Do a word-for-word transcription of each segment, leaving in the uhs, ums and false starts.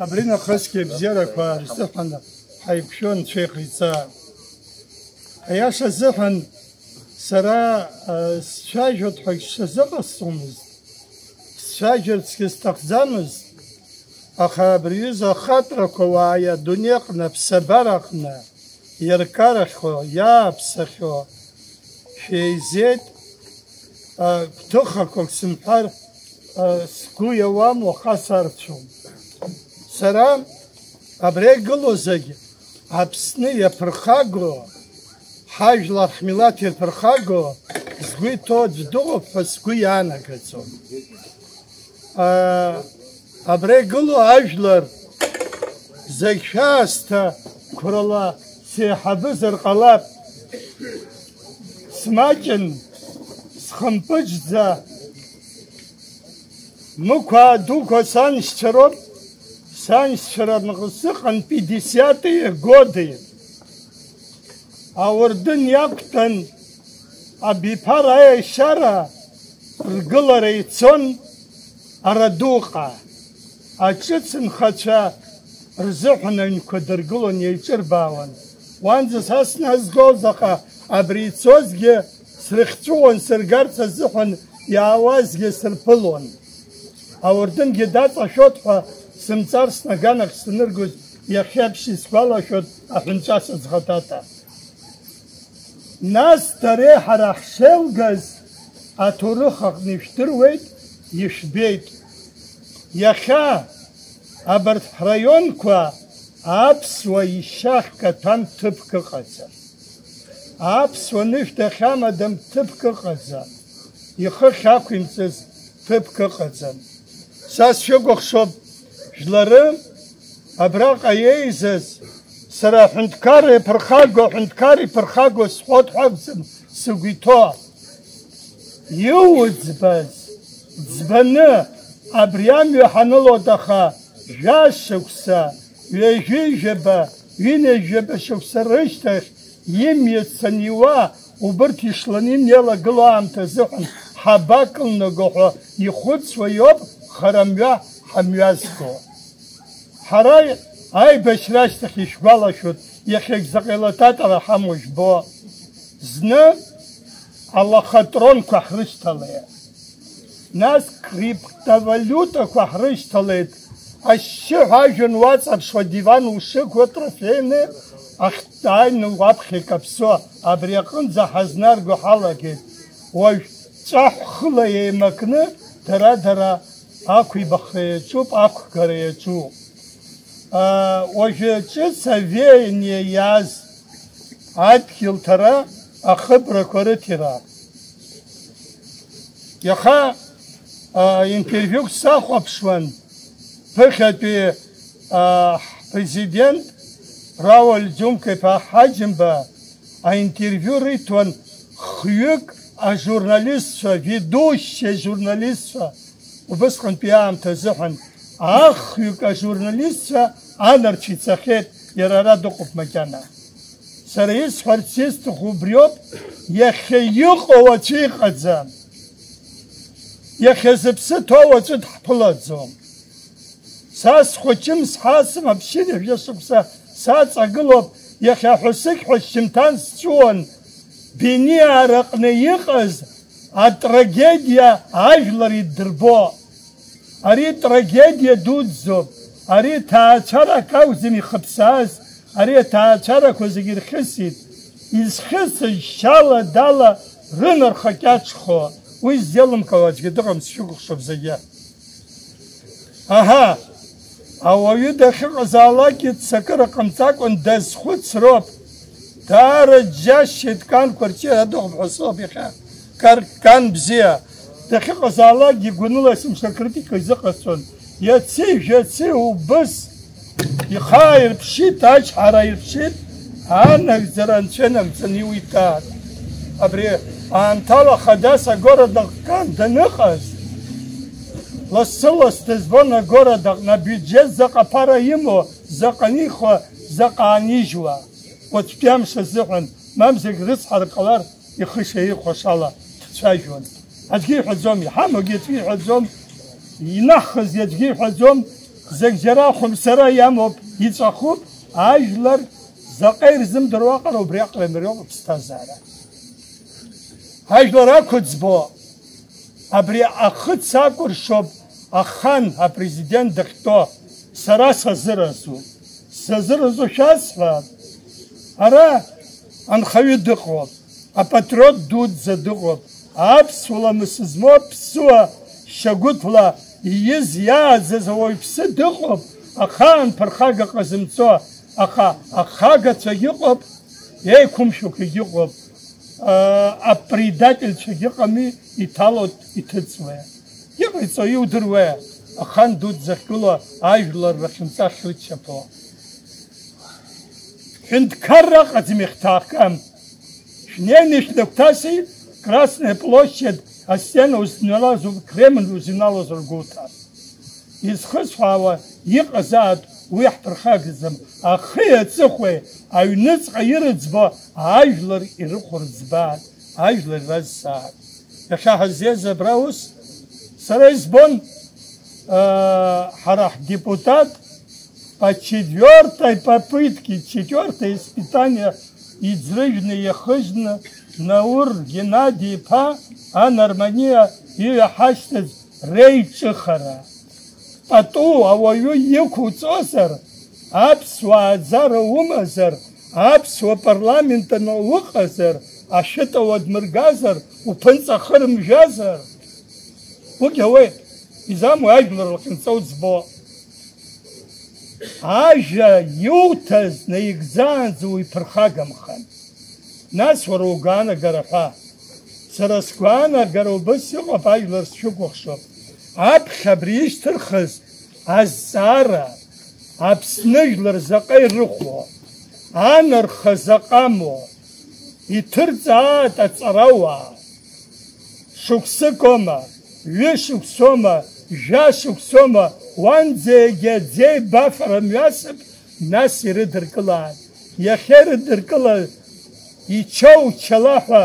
Абри нахысгьы абзиарақәа рзыҳәан ҳаиқәшәо Анцәа иҟаиҵа. Аиаша азыҳәан, сара, а, сцәажәоит ҳәагь сазыҟасҵомызт, сцәажәарцгьы сҭахӡамызт, аха абри аҩыза ахаҵәрақәа уааи адунеи аҟны, аԥсабараҟны иаркарахьоу, иааԥсахьоу шәеизеит, а, гәҭыхақәак сымҳәар, а, сгәы иауам, уаха сарцәом. Сара абра игылоу зегь Аԥсны иаԥырхагоу, ҳажәлар, ҳмилаҭ иаԥырхагоу, згәы иҭоу аӡә дыҟоуп ҳәа сгәы иаанагаӡом. А, абра игылоу ажәлар зегь шәаасҭа қәрала сеиҳабызар ҟалап. Смаҷын, схымпыҷӡа, мықәаа дуқәа саншьцәа роуп, саншьцәа рнапы сыҟан пятидесятые годы. Ауардын иақәтәан абиԥара аешьара ргылара ицон Арадуҟа. Аҿыц нхацәа рзыҳәан аҩнқәа дыргылон, еиҿырбаауан. Уанӡа са сназгоз, аха абри ицозгьы срыхьҵәыуон, сыргарц азыҳәан иаауазгьы сырԥылон. Ауардынгьы даҵашәот ҳәа сымҵарсны аганахь саныргоз, иахьа аԥшьа исгәалашәоит аҳәынҵәа сыӡӷатата. Нас дареи ҳара ҳшеилгаз аҭоурых аҟны ишәдыруеит, ишәбеит. Иахьа абарҭ ҳраионқәа аԥсуа ишьа ахькаҭәам ҭыԥк ыҟаӡам. Аԥсуа нышә дахьамадам ҭыԥк ыҟаӡам. Ихы ахьақәимҵаз ҭыԥк ыҟаӡам. Са сшәыкәыхшоуп, жәлары абраҟа еизаз, сара аҳәынҭқарра иаԥырхагоу, аҳәынҭқар иԥырхагоу сҳәот ҳәа акәӡам сыгәы иҭоу. Иуӡбаз ӡбаны абри амҩа ҳанылоит, аха жәа шықәса, ҩажәи жәаба, ҩынҩажәаба шықәса рышьҭахь имҩа саниуа, убырҭ ишланы имҩалагылоу аамҭа азыҳәан ҳабакылнаго ҳәа ихәыцуа иоуп хара мҩа ҳамҩазго. Ҳара аибашьра ашьҭахь ишәгәалашәоит, иахьагь заҟа еилаҭәатәара ҳамоу жәбо. Зны алахатронқәа ҳрышьҭалеит, нас криптовалиутақәа ҳрышьҭалеит, ашьшьыҳәа ажәҩан уаҵаԥшуа диван ушықәу трофейны ахьтә ааины уаԥхьа икаԥсо, абри аҟынӡа ҳазнарго ҳалагеит. Уажә ҵәаҳәхыла еимакны дара-дара ақәибахра иаҿуп, ақәгара иаҿуп. Уажәы ҿыц авеяние иааз адгьыл ҭара, ахыбрақәа рыҭира. Иаха, а, интервиук сахәаԥшуан, ԥыхьатәи, а, ҳпрезидент Рауль Џьумка-иԥа Ҳаџьымба аинтервиу риҭон хҩык ажурналистцәа, ведущие журналистцәа, убысҟантәи аамҭа азыҳәан, ахҩык ажурналистцәа анарцә ицахьеит, иара ара дыҟоуп макьана. Сара исҳәарц исҭаху убриоуп, иахьа иҟоу аӡәы иҟаӡам. Иахьа зыԥсы ҭоу аӡәы дҳԥылаӡом. Са схәыҷым, сҳасым, аԥшьынҩажәа шықәса саҵагылоуп, иахьа ҳәа сықьҳәа шьымҭан сҵәуон, Бениаа рыҟны иҟаз атрагедиа ажәлар иддырбо. Ари трагедиа дуӡӡоуп, ари ҭаацәарак акәӡам ихыԥсааз, ари аҭаацәарақәа зегьы ирхьысит, изхьысыз шьала-дала рынарха кьаҿхо, уи ззеилымкаауа аӡәгьы дыҟам, сшәыкәыхшоуп зегьы. Аҳа, ауаҩы дахьыҟазаалакгьы ццакыра ҟамҵакәан дазхәыцроуп. Даара џьашьеит Канқәа рҿиара дыҟоуп ҳәа сыҟоуп иахьа. Кар-, Кан бзиа. Дахьыҟазаалакгьы гәаныла есымша акритика изыҟасҵон. Иаци жәаци убыс ихы ааирԥшит, ачҳара аирԥшит, анагӡара анцәа инагӡаны иуиҭааит. Абри аамҭала Хадас агород аҟны Кан даныҟаз, лассы-ласс дызбон агород аҟны абиуџьет заҟа ԥара имоу, заҟа анихуа, заҟа аанижьуа. Уаҵәтәи амш азыҳәан, мамзаргь рыцҳара ҟалар, ихы шеихәашала дцәажәон. Аӡәгьы иҳәаӡом, иҳамоугьы аӡәгьы иҳәаӡом, инаҳхызгьы аӡәгьы иҳәаӡом, Зегь џьара ахәымсара иамоуп, иҵәахуп, ажәлар заҟа ирзымдыруа аҟара убри аҟара имариоуп аԥсҭазаара. Ажәлар ақәыӡбо, абри ахыц акәыршоуп ахан апрезидент дахьтәоу, сара сазыразу. Сазыразу шәасҳәап. Ара анхаҩы дыҟоуп, апатриот дуӡӡа дыҟоуп, аԥсуа ламыс змоу аԥсуа шьагәыҭла ииз иааӡаз ауаҩԥсы дыҟоуп, ахаан ԥырхага ҟазымҵо, аха ахагацәагь ыҟоуп, еиқәымшәақәагь ыҟоуп, а, апредательцәагь ыҟами, иҭалоит, иҭыҵуеи. Иҟаиҵо иудыруеи, ахан дуӡӡа ахьгылоу ажәлар рахьынҵа ахьрыччаԥо? Ҳәынҭқарра ыҟаӡам, ихҭаахгам. Шәнеины ишәнагәҭаси, Красная площадь астена узыҩналазу, Кремль узыҩналазу ргәы уҭар. Изхысҳәаауа иҟазаат, уи ҳԥырхагаӡам. Ахи аҵыхәеи аҩныҵҟа ирыӡбо ажәлар ирыхәырӡбаат, ажәлар иразҵаат. Иахьа ҳаззеиз абра ус сара избон, аа, ҳара ҳдепутат по четвёртой попытке, четвёртое испытание иӡрыжәны, иахыжьны, Наур Геннади-иԥа Анарманиа иҩаҳашьҭыз реиҿыхара. Пату ауаҩы иқәуҵозар, аԥсуаа аӡара умазар, аԥсуа парламент анаҟа уҟазар, ашәытәа уадмыргазар, уԥынҵа хырмжәазар, угьы ауеит, изамуи ажәлар лахьынҵа уӡбо? Ажәа иуҭаз наигӡаанӡа уиԥырхагамхан. Нас уара угәаанагара ҳәа. Сара сгәаанагара убас иҟоуп, ажәлар сшәыкәыхшоуп. Аԥхьа абри ишьҭырхыз азҵаара, Аԥсны жәлар заҟа ирыхәо, анарха заҟа амоу, иҭырҵааит аҵарауаа. Шықәсыкома, ҩышықәсома, жәашықәсома, уанӡа егьи аӡеибафара мҩасып, нас ирыдыркылааит. Иахьа ирыдыркылар, ичоу-чалаҳәа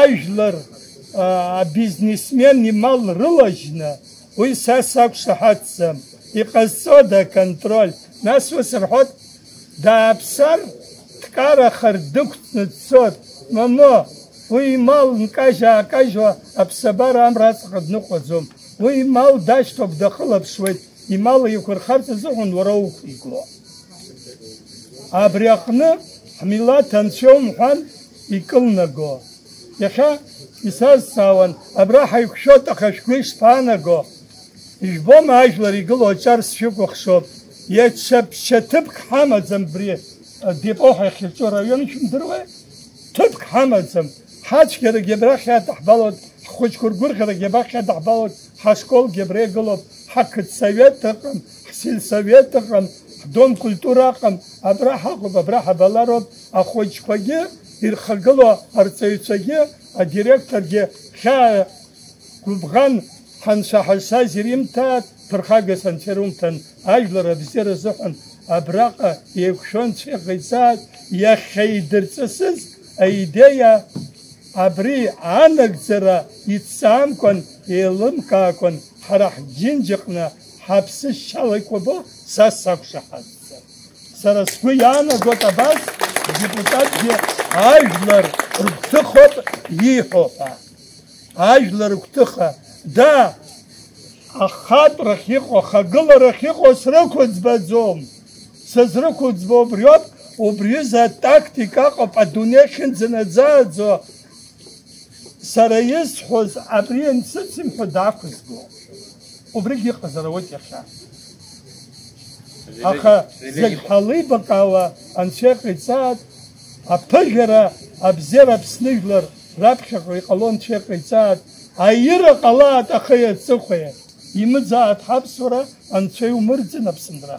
ажәлар, а, абизнесмен имал рылажьны, уи са сақәшаҳаҭӡам, иҟазҵода аконтроль? Нас ус рҳәоит, дааԥсар, дкарахар, дықәҵны дцоит. Мамоу, уи имал нкажь-аакажьуа аԥсабара амра аҵаҟа дныҟәаӡом. Уи имал дашьҭоуп, дахылаԥшуеит, имал еиқәырхарц азыҳәан уара уқәиго. Абри аҟны ҳмилаҭ анцәа умҳәан икылнаго. Иахьа исазҵаауан, абра ҳаиқәшәоит, аха шәгәы ишԥаанаго? Ижәбома ажәлар игылоу аҿар сшәыкәыхшоуп. Иаҽа ԥшьа ҭыԥк ҳамаӡам абри, а, депо ҳахьаҿу араион шәымдыруеи? Ҭыԥк ҳамаӡам. Ҳацәгьарагьы абрахь иадаҳбалоит, ҳхәыҷқәа ргәырӷьарагьы абахь иадаҳбалоит, ҳашколгьы абра игылоуп, ҳақыҭсовет ыҟам, ҳсельсовет ыҟам, ҳдом культура ыҟам, абра ҳаҟоуп, абра ҳабалароуп, ахәыҷқәагьы ирхагылоу арҵаҩцәагьы, адиректоргьы хьаа гәыбӷан ҳанцәа ҳазшаз иримҭааит, ԥырхагас анцәа ирумҭан, ажәлар абзиара азыҳәан абраҟа еиқәшәо анцәа иҟаиҵааит, иахьа идырҵысыз аидеиа абри анагӡара иҭҵаамкәан, еилымкаакәан, ҳара ҳџьынџьаҟны ҳаԥсы шьала икәабо са сақәшаҳаҭӡам. Сара сгәы иаанагоит абас адепутатгьы ажәлар ргәҭыхоуп ииҳәо ҳәа. Ажәлар ргәҭыха, да, ахатәрахь иҟоу, ахагыларахь иҟоу срықәыӡбаӡом. Сызрықәыӡбо убриоуп, убри ҩыза атактика аҟоуп адунеи ахьынӡанаӡааӡо. Сара исҳәоз абри ансыцымҳәо дақәызго. Убригь иҟазар ауеит иахьа. Аха зегь ҳалеибакаауа анцәа иҟаиҵааит, аԥыжәара, абзиара Аԥсны жәлар раԥхьаҟа иҟало анцәа иҟаиҵааит, аира ҟалааит ахи аҵыхәеи, имыӡааит ҳаԥсуара, анцәа иумырӡын Аԥсынра.